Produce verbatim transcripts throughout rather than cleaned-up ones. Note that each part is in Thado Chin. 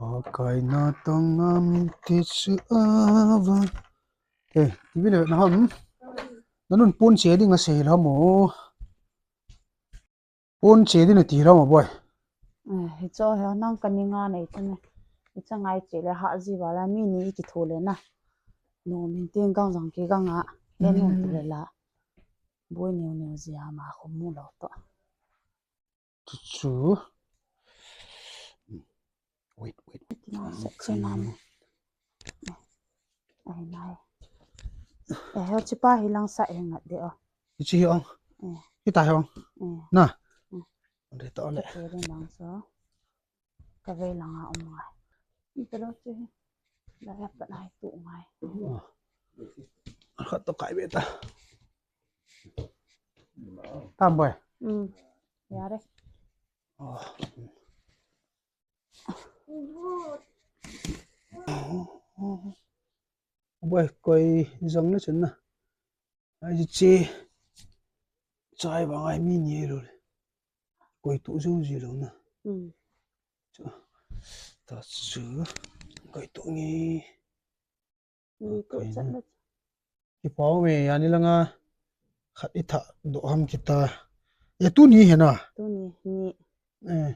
Pakai natong ngam kichu ava. Eh, T V le na ham. Nanun pon che ding a sei lam o. Pon che ding a ti lam o boi. Eh, hicho he nang ka ni nga nei te ne. Hicha ngai che le ha ji ba la mi ni ki tho le na. No min tin gang jang ki gang a. He no ti le la. Boi neu neu ji a ma kho mu lo to. Chu chu. Wait, wait, wait. Tina sa chena mo. Ai nai. Eh, ho chi pa hi lang sa e ngat de o. Hi chi hi ong. Eh. Hi ta hi ong. Eh. Na. Mm. Re to le. Ka ve lang sa. Ka ve lang a um ngai. Ni ta lo chi. La ya pa nai tu ngai. Oh. Khat to kai ve ta. Tam boi. Mm. Ya re. Oh. Boi koi jong le chun na. Ai chi. Chai ba ngai mi ni lo le. Koi tu ju ji lo na. Mm. Chu. Ta chu. Koi tu ni. Ni tu chat na. Kipa ume, ani langa khat i tha do ham kita. E tu ni he na. Tu ni, ni. Eh,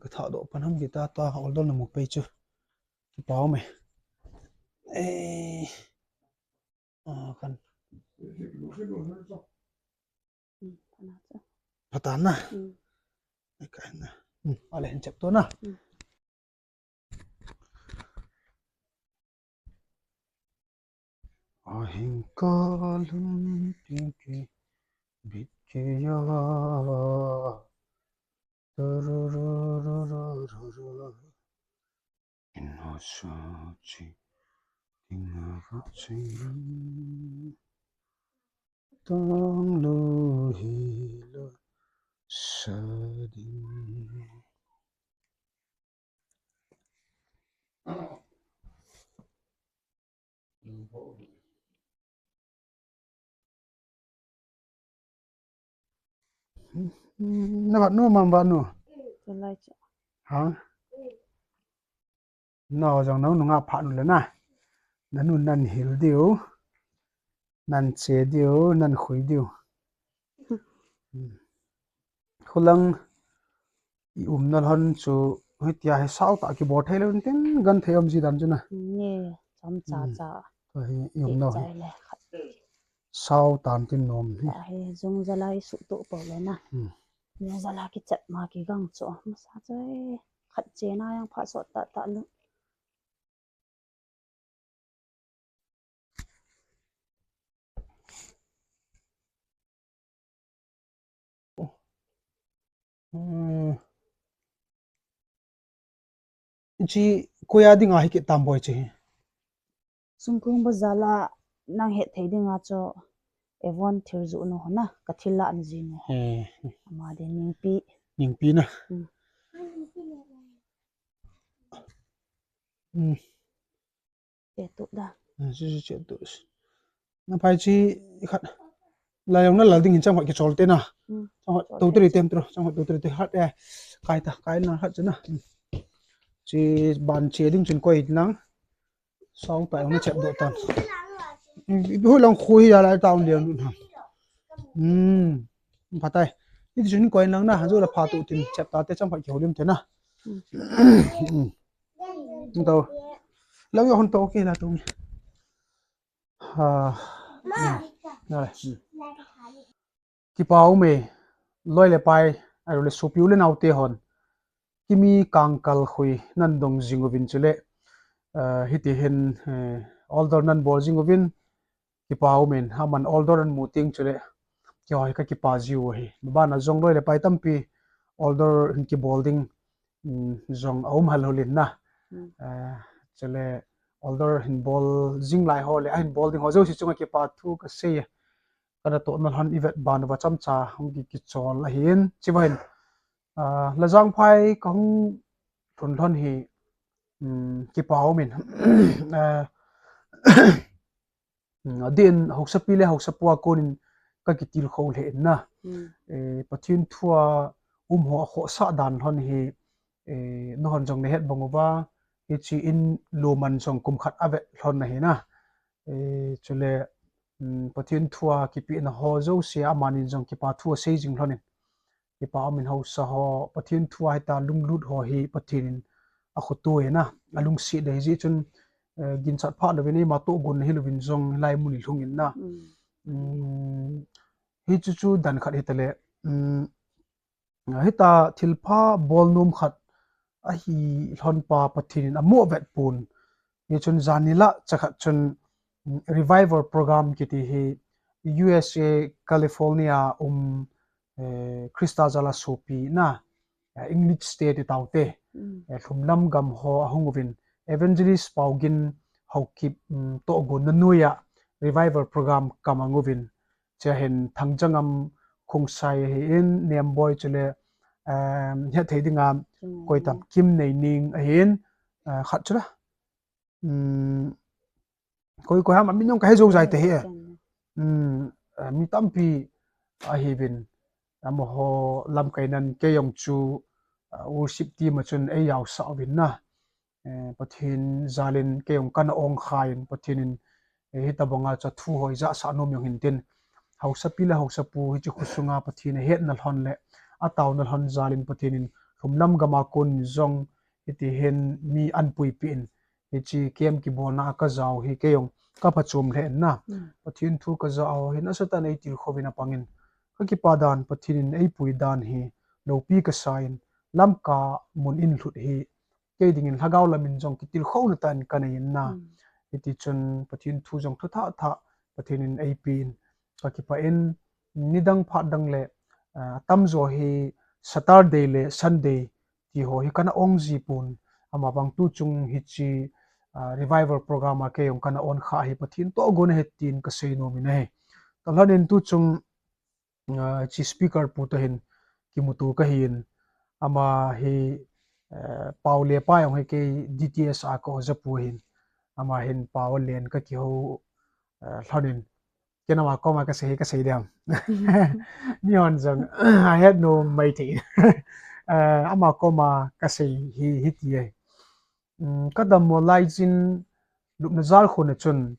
ka tha do pan ham kita ta order na mu pe chu. Kipa ume. Eh. Ah, kan. Hmm, pha na cha. Pha ta na. Hmm. Ai, kai na. Hmm, ale hin chep to na. Hmm. Ahin kalun pinki bitki ya. Tururururururu. Inosachi tinga vachi. Tang lu hi lo sa ding. Na vat nu, mam vat nu. Chalai cha. Ha? Na jong nang nunga pha nu le na. Nanu nan hil diu. Nan che diu, nan khui diu. Khulang i umna lhon chu hitia hi sau ta kibol thei lou tin gan thei um ji dan chu na. Nge, chom cha cha. Ka hi i umna hi. Chai le khat. Sau tan tin nom hi. Ta hi jung jala i su tu po le na. Jung jala kichat ma kigang chu. Masa chai khat che na yang pha sot ta ta lu. Hmm. Chi koya dinga hi kit tam boi chi. Sungkung bazar la nang het thei dinga chu Avon thil ju nu hona ka thil la an ji nu. Eh. Ama de Ningpi. Ningpi na. Hmm. Hmm. Che tu da. Ah, che, che, che tu. Na phai chi khat. La jong na la ding hin chang khat kichol te na. Hmm. Chang khat tu tri tem tro, chang khat tu tri te khat eh. Kai ta, kai na khat chu na. Hmm. Chi ban che ding chun koi nang. Sau ta jong na chep do tan. Hmm, i hui lang khu hi ya lai ta un lian na. Hmm. Pha tai. Ni chun koi nang na, jo la pha tu tin chep ta te chang khat kiholim te na. Hmm. Hmm. Nto. Lau yo hon to ke la tu. Ha. Hmm. Na le. Hmm. Kipa ume, loi le pai, aru le supiu le naute hon. Kimi kangkal khui nan dong jing uvin chule. Eh, hiti hin, eh, order nan bol jing uvin. Kipa umin, aman order an mu ting chule. Kihoi ka kipa jiu hi. Bana jong loi le pai tampi order hin kibol ding. Hmm, jong a um hal hulin na. Hmm. Eh, chule order hin bol jing lai ho le, a hin bol ding ho jouse chunga kipa thu ka sei. Ka natohna lhon i vet ban uva chomcha hung ki kichol ahin. Chiva hin, ah, Lajang phai ka hung lhun lhon hi, hmm, kipa umin. Ah, Adin hausapi le hausapu a konin kakitilkhou lheh in na. Pathen thua um ho akhohsah dan lhon hi nahon jong nahet bang uva, hiche in loman jong kum khat avet lhon ahi na. Chule Pathen thua kipehna ho jouse amanin jong kipa thu asei jing lhonin, kipa umin hausa ho Pathen thua hita lunglut ho hi Pathen in akhoto e na, alungset e. Hijeh chun ginchat phah louvin eima tohgon hilouvin jong hilai mun ilhungin na. Hichu chu dan khat hitale, hita thilpha bolnom khat ahi lhonpa Pathen in amoh vet pon. Hichun janhi lah cha khat chun Revival Program kiti hi U S A California um Christa jal a sopi na, English te ti taute, lhumlam gam ho ahung uvin, Evangelist Paogin Haokip tohgonna noiya Revival Program kamang uvin, chea hin Thangjangam Khongsai ahin, Nemboi chule hetthei dinga koitam Kimneining ahin, khat chula koi koi ham amin jong kahe jou jai te hi. Mi tampi ahiuvin, amaho lamkainan kei jong chu worship team a chun eijaosah uvin na. Pathen jalin kei jong kana ongkhan, Pathen in hitobanga chu thu ho ijahsah nom jong hintin, hausapi le hausapu hiche khosunga Pathen ahetna lhon le ataona lhon jalin Pathen in lhumlam gama konin jong hitihin mi ahin puipeh in, hiche camp kibolna a kajao hi kei jong kaphachom lheh in na. Pathen thu kajah ho hi nasatah in eitilkhouvin apangin, kakipa dan Pathen in eipui dan hi loupi kasa in, Lamka mun in lhut hi kei dingin lhagao lamin jong kitilkhouna tah in kanei in na. Hitichun Pathen thu jong thuthah thah Pathen in eipen, kakipah in, nidang phat dang le atamjo hi Saturday le Sunday ti ho hi kana ong jipon, amavang tuchung hiche Revival Program a kei jong kana onkha hi Pathen tohgon ahi tin kasei nom in ahi. Talhon in tuchung hiche speaker pu toh hin kimuto kahin, ama hi pao lepa jong hi kei D T S a ka-oja pu ahin, ama hin pao alen kakihou lhonin, ken ama koma kasei hi kasei dem, mihon jong ahet nom maithei, ama koma kasei hi hiti ahi. Kadammo laijin lupna jalkhun a chun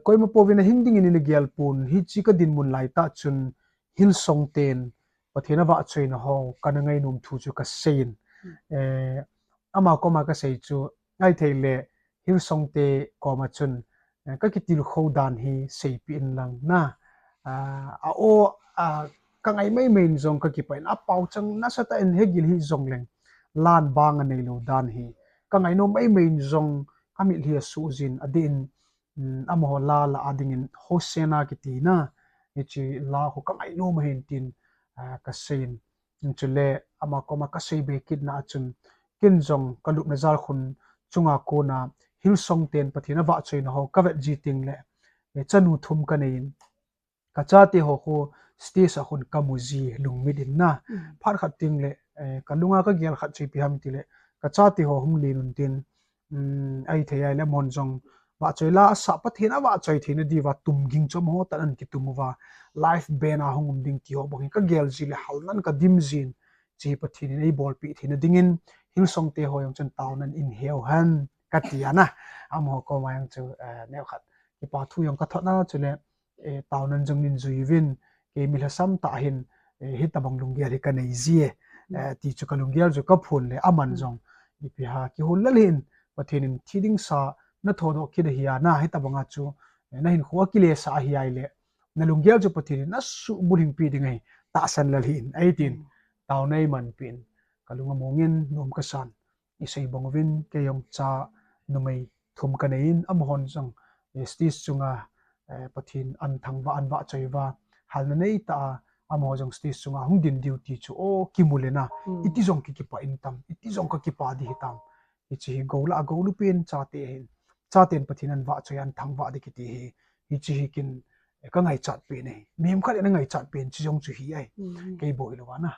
koima pouvin ahing dingin eina gelpon, hiche kadinmun laitah chun Hillsong ten Pathen avahchoina ho kana ngainom thu chu kaseiyin, ama koma kasei chu, ahithei le Hillsong te koma chun kakitilkhou dan hi seipeh inlang na, a-o, kangai maimai in jong kakipah in, apaochang nasatah in hegil hijongleng lan bang aneilou dan hi kangainom maimai in jong kamitlhi asuh jin, adeh in amaho la lah a dingin Hosanna kiti na, hiche la khu kangainom ahin tin kaseiyin, chule ama koma kasei be kitna a chun, ken jong kalupna jalkhun chunga kona Hillsong ten Pathen avahchoina ho kavet ji tengle chanu thum kaneiyin, kachate ho khu stage a khun kamu ji lungmit in na. Phat khat tengle kalunga kagel khat chu ipi ham tile, kachate ho hung len untin, ahithei ahile amahon jong vahchoi la asah, Pathen avahchoi theina diuva tumging chu amaho tah in ana kitum uva, live band a hung um ding ti ho bang hi kagel ji le halnan kadim jin, hiche hi Pathen in eibolpeh theina dingin Hillsong te ho jong chun taonan in heu hen kati ana, amaho koma jong chu neokhat kipa thu jong kathotna chule taonan jong nin jui uvin, kei mi lhasam tah hin hitobang lunggel hi kanei ji e, ti chu kalunggel chu kaphon le aman jong ipi ham kihol lel hih in, Pathen in thi ding sa nathodoh kit ahi a na, hitobanga chu nahinkho akilesah ahi ahile nalunggel chu Pathen in nasuhbulhingpeh ding ahi, tahsan lel hih in eitin, taona eimanpeh in, kalung amongin nom kasan, isei bang uvin kei jong cha numei thum kaneiyin, amahon jong stage chunga Pathen an thangvah, an vahchoi uva, halna neitah a amaho jong stage chunga hung din diu ti chu, o, kimu le na, iti jong kikipah in tam, iti jong kakipah ding hitam, hiche hi gou lah a gou lupen chate ahin, chaten Pathen an vahchoi, an thangvah ding kiti hi, hiche hi ken kangaichat pen ahi, mihem khat in angaichat pen chu jong chu hi ahi, kei bou hilouva na,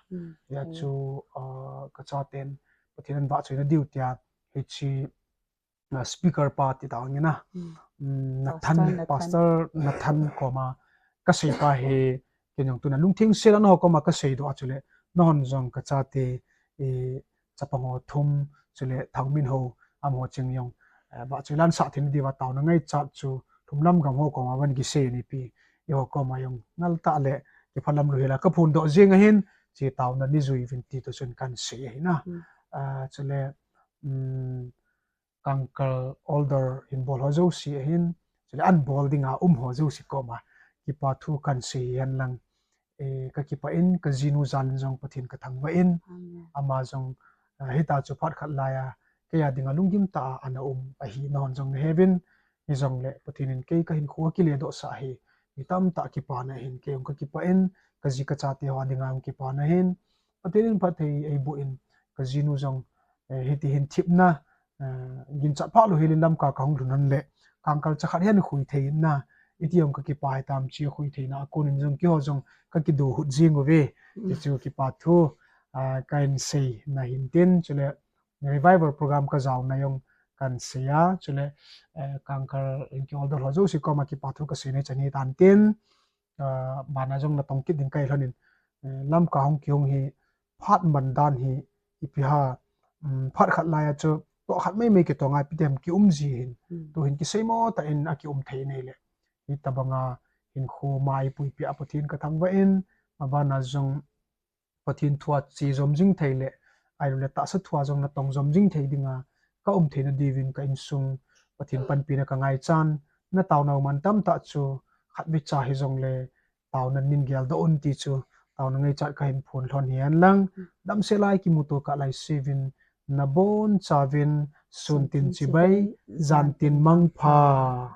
hia chu kachaten Pathen an vahchoina diu tia, hiche speaker pa ti tao nge na. Nathan, Pastor Nathan koma kasei pa hi, kei jong tuna lungthim sel a nangho koma kasei doh a chule, nahon jong kachate, chapang ho thum, chule Thangminho, amaho cheng jong, ba chu lansah thei diuva taona ngaichat chu, thum lam gam ho koma van kisei nipi, eiho koma jong ngal tah le, kiphalam lou hela kaphondoh jing ahin, che taona neijui uvin ti toh chun kahin sei ahi na. Chule, Kangkal order hin bol ho jouse ahin, chule ahin bol dinga um ho jouse koma kipa thu kahin sei hen lang, kakipah in, kajinu jal in jong Pathen kathangvah in, ama jong hitia chu phat khat laiya keiya dinga lunggim tah a ana um ahi, nahon jong naheuvin, hijongle Pathen in kei kahinkho akiledohsah hi, mi tamtah kipana ahin, kei jong kakipah in, kaji kachate ho dinga jong kipana ahin, Pathen in phatthei eiboh in, kajinu jong hiti hin thipna, ginchat phah lou hel in Lamka kahung lhun hon le, Kangkal chakhat hin khui thei in na, iti jong kakipa hitam, che khui theina a kon in jong keiho jong kakidohut jing uve, ti chu kipa thu kahin seina hin tin, chule Revival program kajaona jong kahin sei a, chule Kangkal order ho jouse koma kipa thu kaseina chan hitan tin, bana jong natong kit ding kahi lhon in, Lamka hung kihung hi, phat man dan hi, ipi ham, phat khat laiya chu toh khat maimai kitonga ipi ti ham kium ji hin, tuhin kiseimo tah in akium thei in ahile, hitobanga hinkho maipuipi a Pathen kathangvah in, abana jong Pathen thua che jom jing thei le, ahiloule tahsa thua jong natong jom jing thei dinga kaum theina diuvin ka insung Pathen panpina kangaichan, nataonau man tamtah chu khatvecha hijongle taona nin geldoh un ti chu taona ngaichat kahin phon lhon hi hen lang, damsel a ikimuto kah laisevin, nabonchauvin, sun tin chibai, jan tin mangpha.